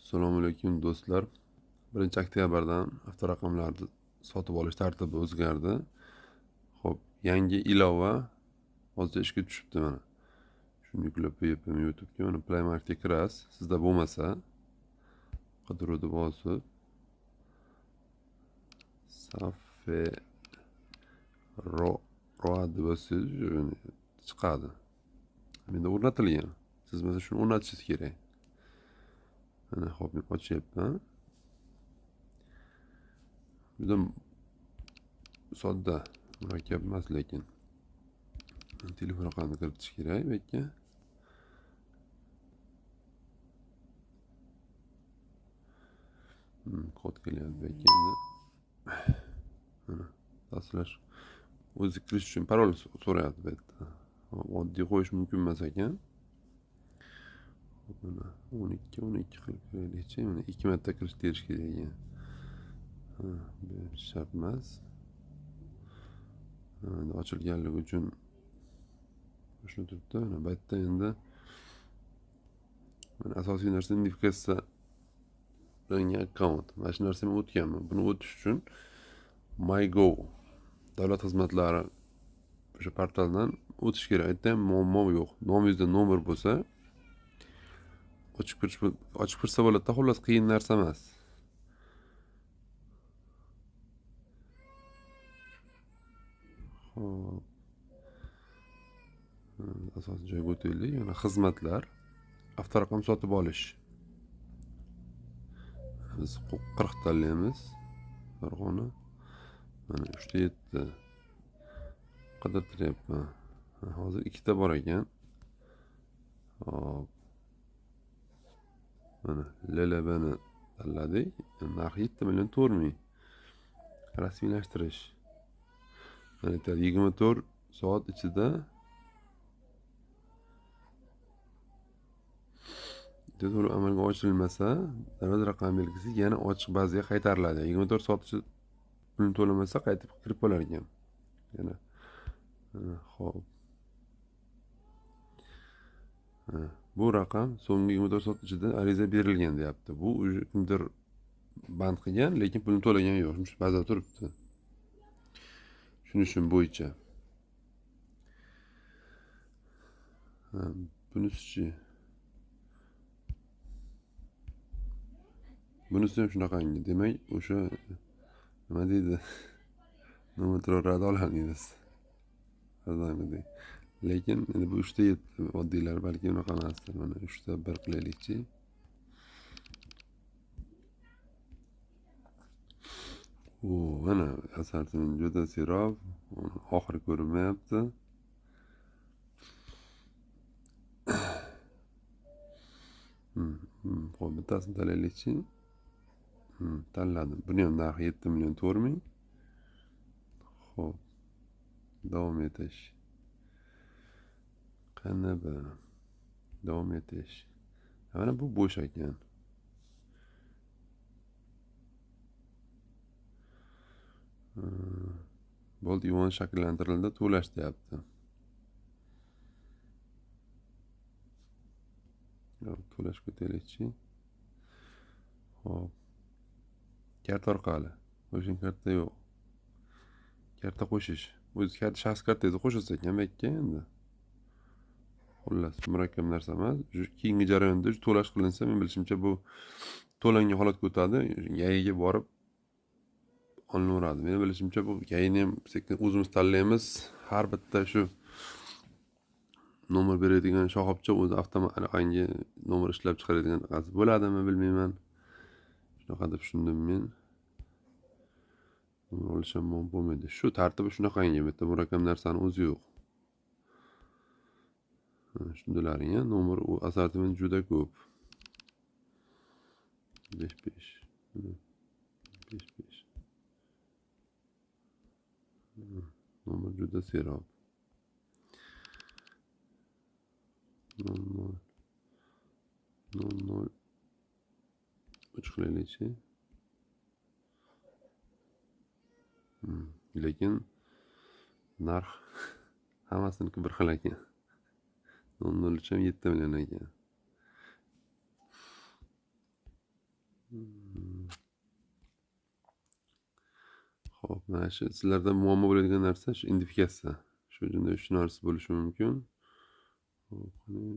Assalomu alaykum do'stlar. 1-oktyabrdan avtoraqamlarni sotib olish tartibi o'zgardi. Xo'p, yangi ilova hozir ishga tushibdi mana. Shuni yuklab qo'yibman YouTube'ga. Mana Play Marketga kirasiz. Sizda bo'lmasa qidiruvni bosib Saferoa deb bossangiz chiqadi. Menda o'rnatilgan. Siz masalan shuni o'rnatishingiz kerak. Mana hop, men ochyapman. Juda sodda, murakkab emas lekin. Telefon raqamini kiritish kerak bu yerga. Kod kelyapti bu yerga endi. Mana tasdiqlash o'zi kirish uchun parol so'rayapti bu yerda. Oddiy qo'yish mumkin emas ekan. Mana 12 12 qilib kiraylikchi. Mana 2 marta kirish terish kerak ekan. Ha, bu shart emas. Endi ochilganligi uchun shuni turibdi. Mana bu yerda endi mana asosiy narsa identifikatsiya qilingan akkaunt. Mana shu narsani men o'tganman. Buni o'tish uchun MyGov davlat xizmatlari o'sha portaldan o'tish kerak. Aytda ham muammo yo'q. Nomingizda nomer bo'lsa ochib kirish, ochib kirsa bo'ladi-da, xullas qiyin narsa emas. Xo'p. Asosiy joyga o'taylik. Yana xizmatlar, avtoraqam sotib olish. Biz 40 tanlaymiz. Farg'ona. Mana 3.7 qidirtiryapman. Hozir ikkita bor ekan. Xo'p. Mana LLBni tanladik. Narxi 7 million 4 ming. Rasmiylashtirish. Mana aytadi 24 soat ichida to'lov amalga oshirilmasa, davlat raqam belgisi yana ochiq bazaga qaytariladi. 24 soat ichida pulni to'lamasa qaytib kirib qolar ekan. Yana xo'p. Bu raqam so'nggi 24 soat ichida ariza berilgan deyapti. Bu kimdir band qilgan, lekin pulni to'lagan yo'q. Shuning uchun baza turibdi. Tushunishim bo'yicha. Bunisichi? Bunisi ham shunaqangi. Demak, o'sha nima deydi? Nomer turaveradi ololmaymiz. Arzonidek. Lekin endi bu 3.7 oddiylar balki unaqa emasdir. Mana 3.1 qilaylikchi. O, mana assortiment juda serob, oxiri ko'rinmayapti. Xo'p, bittasini tanlaylikchi. Tanladim. Buni ham narxi 7 million 4 ming. Xo'p. Davom etish. Qani bu? Davom etish. Mana bu bo'sh ekan. Bo'ldi, yuan shakllantirildi, to'lash deyapti. Yo'q, to'lashga o'taylikchi. Xo'p. Karta orqali. Qo'shing karta yo'q. Karta qo'shish. O'zi karta shaxs kartangizni qo'shilsa ekan bu yerga endi. Xullas, murakkab narsa emas. Keyingi jarayonda to'lash qilinsa, men bilishimcha bu to'langan holatga o'tadi. Yayiga borib olinaveradi. Men bilishimcha bu yayini ham sekin o'zimiz tanlaymiz. Har bitta shu nomer beradigan shoxobcha o'zi avtomat nomer ishlab chiqaradigan anaqasi bo'ladimi bilmayman. Shunaqa deb tushundim men. Nomer olish ham bo'lmaydi. Shu tartibi shunaqangi, bu yerda murakkab narsani o'zi yo'q. Shundilaring, nomer assortiment juda ko'p. 5 5 5 5. Nomer juda serob. 0 0 0 0 3 qilaylikchi. Lekin narx hammasiniki bir xil ekan. 0 0 3 ham 7 million ekan. Xo'p, mana shu sizlarda muammo bo'ladigan narsa shu identifikatsiya. Shu uchun shu narsa bo'lishi mumkin. Xo'p, qani.